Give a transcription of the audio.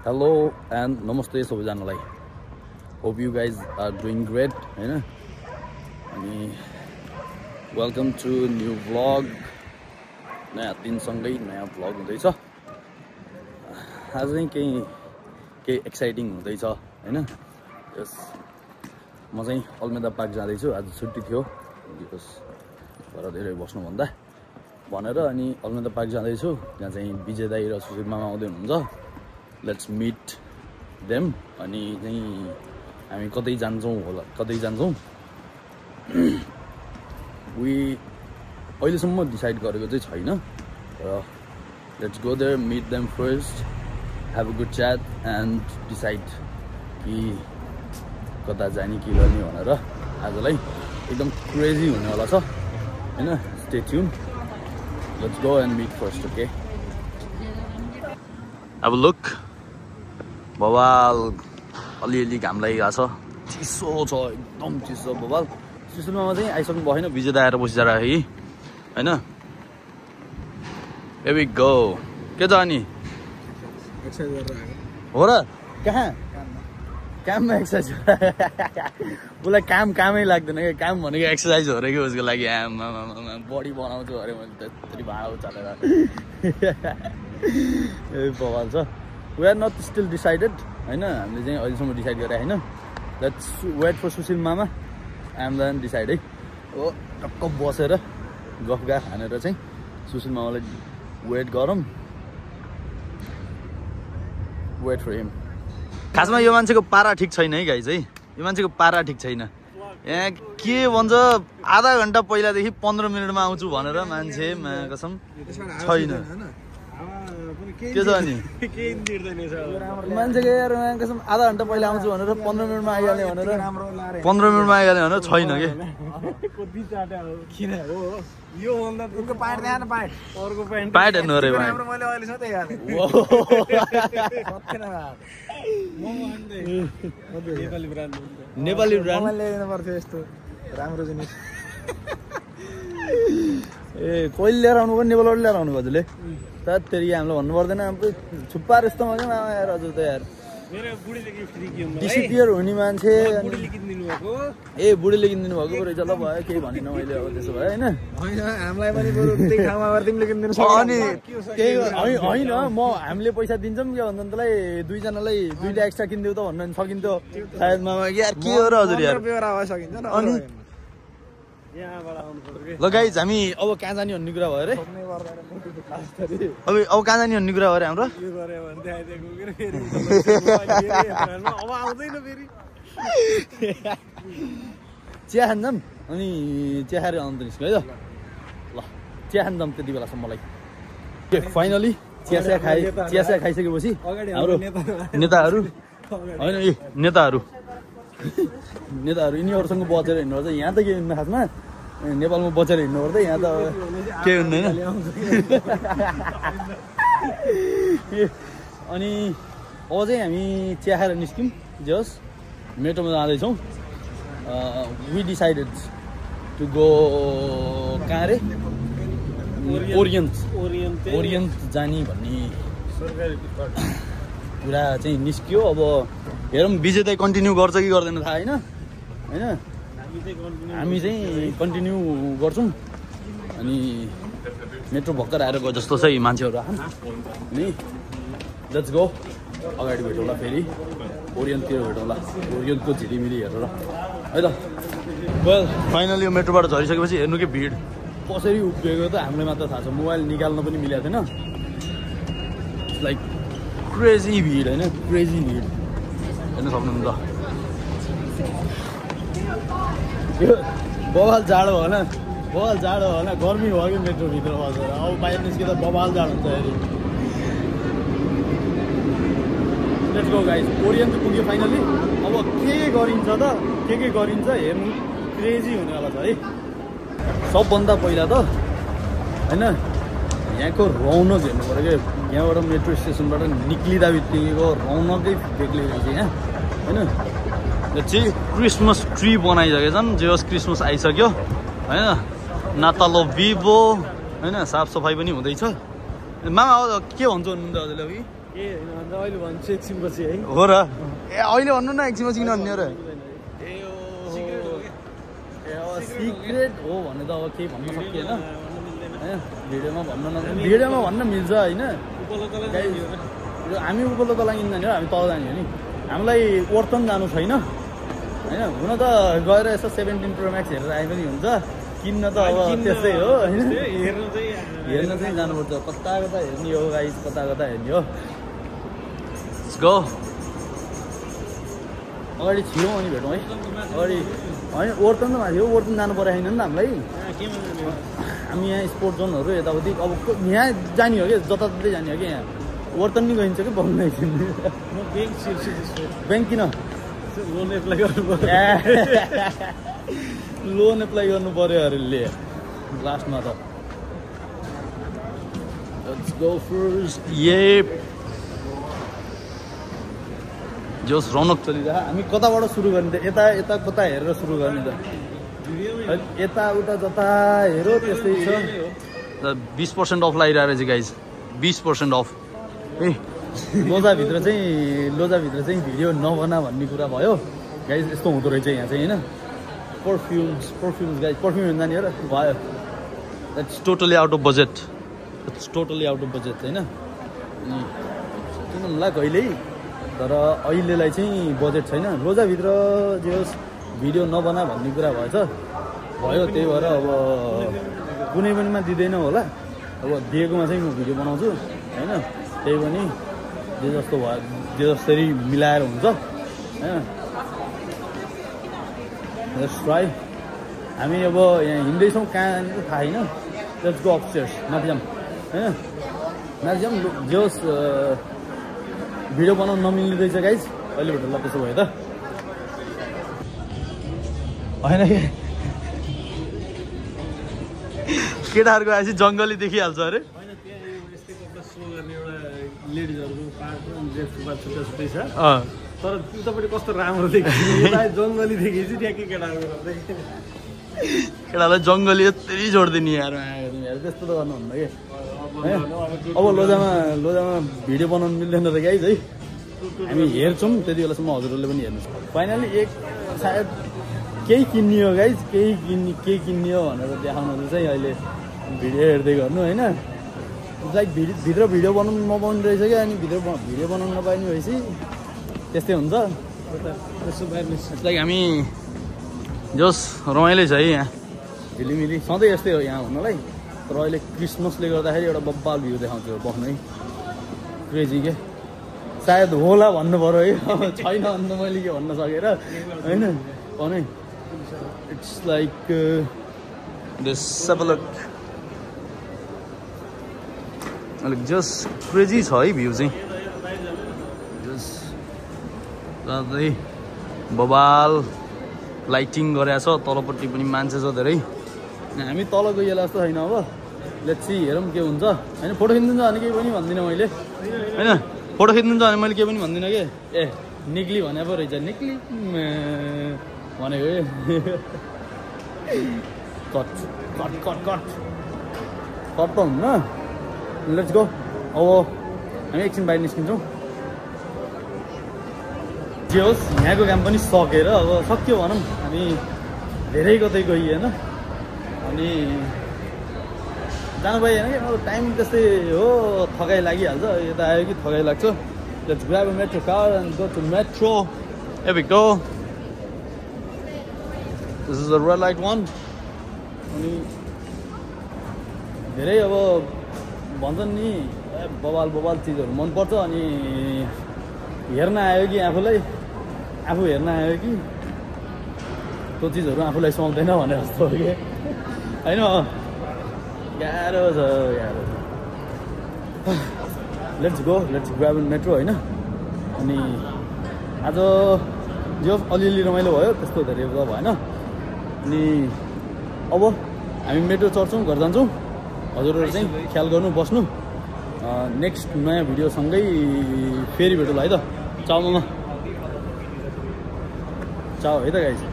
Hello and namaste सबैजनालाई. Hope you guys are doing great, हैन? अनि welcome to new vlog. नयाँ दिनसँगै नयाँ vlog हुँदैछ. आज चाहिँ केही एक्साइटिङ हुँदैछ, हैन? यस म चाहिँ अलमेदा पार्क जाँदै छु. आज छुट्टी थियो बिकज घर धेरै बस्नु भन्दा भनेर अनि अलमेदा पार्क जाँदै छु. त्यहाँ चाहिँ विजय दाइ र सुशील मामा आउँदै हुनुहुन्छ. Let's meet them. अनि चाहिँ हामी कतै जान्छौँ होला, कतै जान्छौँ. अहिलेसम्म डिसाइड गरेको चाहिँ छैन. Let's go there, meet them first, have a good chat and decide कि कता जाने के गर्ने भनेर. आजलाई एकदम क्रेजी हुने वाला छ, हैन? Stay tuned. Let's go and meet first, okay? Have a look. बवाल अलिअलि घाम लागिरहेको छ. चिसो छ, एकदम चिसो बवाल. सुशीलमा चाहिँ आइसक्नु भएन, विजय दाइ आएर बसिरहेको कि, हैन? Here we go. के छ अनि? एक्सरसाइज गरेर आएको. हो र? कहाँ? काममा एक्सरसाइज. उसलाई कामै लाग्दैन क्या. काम भनेको एक्सरसाइज हो र कि उसको लागि. बडी बनाउँछु अरे मैले त्यति भाँडा उचालेर. ए बवाल छ. We are not still decided, हैन? हामीले चाहिँ अहिलेसम्म डिसाइड गरे हैन. Let's wait for सुशील मामा and then decide है. ओ टक्क बसेर गफगा हानेर चाहिँ सुशील मामालाई वेट गरौँ. Wait for him. खासमा यो मान्छेको पारा ठिक छैन है गाइज है. यो मान्छेको पारा ठिक छैन. यहाँ के भन्छ आधा घन्टा पहिलादेखि 15 मिनटमा आउँछु भनेर मान्छे कसम छैन. के छ अनि मान्छेको यार कसम आधा घन्टा पहिला आउँछु भनेर 15 मिनटमा आइहाल्ने भनेर 15 मिनटमा आइहाल्ने भनेर छैन के. किन हो यो भन्दा उनको पाइट देखान पाइट अर्को पाइट पाइट हेर्नु अरे भाइ. राम्रो मैले अहिले सधैँ याद नेपाली ब्रान्ड मैले ल्याउनु पर्थ्यो यस्तो राम्रो जिनिस. ए कहिले लिएर आउनु पर्ने नेपालबाट लिएर आउनु हजुरले त तेरि हामीलाई भन्नु पर्दैन. हाम्रो छुप्पा यस्तो मजा यार हजुर त यार. डिसिपियर हुने मान्छे ए बुढीले किनिदिनु भएको रहेछ. ल भयो केही भनिनँ मैले अब त्यसो भए हैन. हामीलाई पनि बरु त्यही ठाउँमा गएर तिमीले किनिदिनु सक्छौ. अनि केही होइन म हामीले पैसा दिन्छौँ के भन्छ तँलाई दुईजनालाई दुईटा एक्स्ट्रा किनिदेऊ त भन्न सकिन्थ्यो सायद मामा. यार के हो र हजुर यार. अनि ल गाइज हामी अब कहाँ जाने भन्ने कुरा भयो अरे. अब कहाँ जाने भन्ने कुरा भयो अरे हाम्रो. चिया खान्छौँ अनि चिया खाएर आउनु त निस्क्यो है त. ल चिया खान्छौँ त्यति बेलासम्मलाई. फाइनली चिया खाइसकेपछि हाम्रो नेताहरू होइन ए नेताहरू यिनीहरूसँग बचेर हिँड्नुपर्छ. यहाँ त के हुन्न खासमा नेपालमा बचेर हिँड्नुपर्छ. यहाँ त केही हुँदैन. अनि अब चाहिँ हामी चिया खाएर निस्क्यौँ. जे होस् मेट्रोमा जाँदैछौँ. वी डिसाइडेड टु गो कहाँ अरे ओरियन्ट जाने भन्ने कुरा चाहिँ निस्क्यो. अब हेरौँ विजय दाइ कन्टिन्यू गर्छ कि गर्दैन थाहा होइन. हामी चाहिँ कन्टिन्यू गर्छौँ. अनि मेट्रो भर्खर आएर गयो जस्तो छ. यी मान्छेहरू अनि लेट्स गो. अगाडि भेटौँला फेरि ओरियन्टतिर भेटौँला. ओरियन्टको झिलिमिली हेरेर है त. वेल फाइनली यो मेट्रोबाट झरिसकेपछि हेर्नु के भिड कसरी उभिएको त हामीलाई मात्र थाहा छ. मोबाइल निकाल्न पनि मिलेको थिएन. लाइक क्रेजी भिड होइन. क्रेजी भिड हेर्नु सक्नुहुन्छ. यो बवाल जाडो होला. गर्मी भयो कि मेट्रोभित्र बसेर. अब बाहिर निस्किँदा बवाल जाडो हुन्छ हेरि. Let's go guys. ओरियन्ट पुग्यो फाइनली. अब के गरिन्छ त के गरिन्छ हेर्नु. क्रेजी हुनेवाला छ है. सबभन्दा पहिला त होइन यहाँको रौनक हेर्नु पऱ्यो क्या. यहाँबाट मेट्रो स्टेसनबाट निक्लिँदा बित्तिको रौनकै बेग्लै रहेछ यहाँ होइन. चाहिँ क्रिसमस ट्री बनाइसकेछन्. जे होस् क्रिसमस आइसक्यो होइन. नातालो भिभो होइन. साफसफाइ पनि हुँदैछ. मामा के भन्छ भन्नुहुन्छ हजुरले अघि अहिले भन्छु एकछिनपछि है हो र ए अहिले भन्नु न एकछिनपछि किन भन्ने र सिक्रेट हो भने त अब केही भन्न सकिएन भिडियोमा भन्न मिल्छ होइन हामी उपल्लो तल जाने हो हामी तल जाने हो नि हामीलाई वर्तन जानु छैन होइन हुन त गएर यसो 17 Pro Max हेरेर आए पनि हुन्छ किन्न त अब त्यस्तै हो होइन हेर्न चाहिँ जानुपर्छ कता कता हेर्ने हो गाइस कता कता हेर्ने हो लेट्स गो अगाडि छियौँ अनि भेटौँ है अगाडि होइन वर्तन त माथि हो वर्तन जानु परेको छैन नि त हामीलाई हामी यहाँ स्पोर्ट जोनहरू यताउति अब यहाँ जाने हो कि जताततै जाने हो कि यहाँ वर्तन नि गइन्छ कि बन्द ब्याङ्क किन लोन एप्लाई गर्नु पर्यो लोन एप्लाई गर्नु पर्यो अरूले लास्टमा त लेट्स गो फर्स्ट ये जोस रौनक चलिरहेको हामी कताबाट सुरु गर्ने त यता यता कता हेरेर सुरु गर्ने त यता उता जता हेरो त्यस्तै छ 20% अफ लगाइरहेको रहेछ गाइज 20% अफ ए लोजाभित्र चाहिँ भिडियो नबना भन्ने कुरा भयो गाइज यस्तो हुँदो रहेछ यहाँ चाहिँ होइन पर्फ्युम्स गाइज पर्फ्युम हेर्नु जाने हो र भयो that's totally out of budget होइन किन होला कहिल्यै तर अहिलेलाई चाहिँ बजेट छैन लोजाभित्र जे होस् भिडियो नबना भन्ने कुरा भयो त्यही भएर अब कुनै पनिमा दिँदैन होला अब दिएकोमा चाहिँ म भिडियो बनाउँछु होइन त्यही पनि जे जसरी मिलाएर हुन्छ होइन लेट्स ट्राई हामी अब यहाँ हिँड्दैछौँ कहाँ थाहा छैन लेट्स गो अपस्टेयर्स माथि जाऊँ होइन माथि जाऊँ जे होस् भिडियो बनाउनु नमिल्ने रहेछ गाइज अहिले भेट्नु ल त्यसो भयो त होइन केटाहरूको आएपछि जङ्गली देखिहाल्छ अरे छुट्टै छ तर उतापट्टि कस्तो राम्रो देखिन्छ जङ्गली देखिन्छ ट्याक्कै केटालाई जङ्गली यत्रै जोडिदिने यार त्यस्तो त गर्नुहुन्न कि अब लोजामा भिडियो बनाउनु मिल्दैन त गाइज है हामी हेर्छौँ त्यति बेलासम्म हजुरहरूले पनि हेर्नुहोस् फाइनली एक सायद केही किन्ने हो गाइज केही किन्ने हो भनेर देखाउनु चाहिँ अहिले भिडियो हेर्दै गर्नु होइन लाइक भित्र भिडियो बनाउनु नपाउने रहेछ क्या अनि भिडियो बनाउनु नपाउने भएपछि त्यस्तै हुन्छ लाइक हामी जोस् रमाइलो छ है यहाँ झिलिमिली सधैँ यस्तै हो यहाँ हुनलाई तर अहिले क्रिसमसले गर्दाखेरि एउटा बब्बाल भ्यू देखाउँछु बस्नु है क्रेजी के सायद होला भन्नु पऱ्यो है छैन अन्त मैले के भन्न सकेर होइन भने इट्स लाइक दिस अलिक जस्ट क्रेजी छ है भ्यू चाहिँ जस्ट रातै बबाल लाइटिङ गरेको छ तलपट्टि पनि मान्छे छ धेरै हामी तल गइएला जस्तो छैन अब लेट्स सी हेरौँ के हुन्छ होइन फोटो खिच्नु छ भने केही पनि भन्दिनँ मैले होइन फोटो खिच्नु छ भने मैले केही पनि भन्दिनँ कि ए निक्ली भने पो रहेछ निक्ली भनेको कट त हुन्न लेट्स गो अब हामी एकछिन बाहिर निस्किन्छौँ जे होस् यहाँको काम पनि सकेर अब सक्यो भनौँ हामी धेरै कतै गइएन अनि जानु पाइएन कि अब टाइम त्यस्तै हो थकाइ लागिहाल्छ यता आयो कि थकाइ लाग्छ let's grab a metro car and go to metro एभिक्टो this is the red light one अनि धेरै अब भन्छन् नि बबाल चिजहरू मनपर्छ अनि हेर्न आयो कि आफू हेर्न आयो कि त्यो चिजहरू आफूलाई सुहाउँदैन भने जस्तो हो कि होइन गाह्रो छ लेट्स ग्राब एन मेट्रो होइन अनि आज जो अलिअलि रमाइलो भयो त्यस्तो धेरै त भएन अनि अब हामी मेट्रो चढ्छौँ घर जान्छौँ हजुरहरू चाहिँ ख्याल गर्नु बस्नु नेक्स्ट नयाँ भिडियोसँगै फेरि भेटौँला है त चाउ मामा चाउ है त गाइज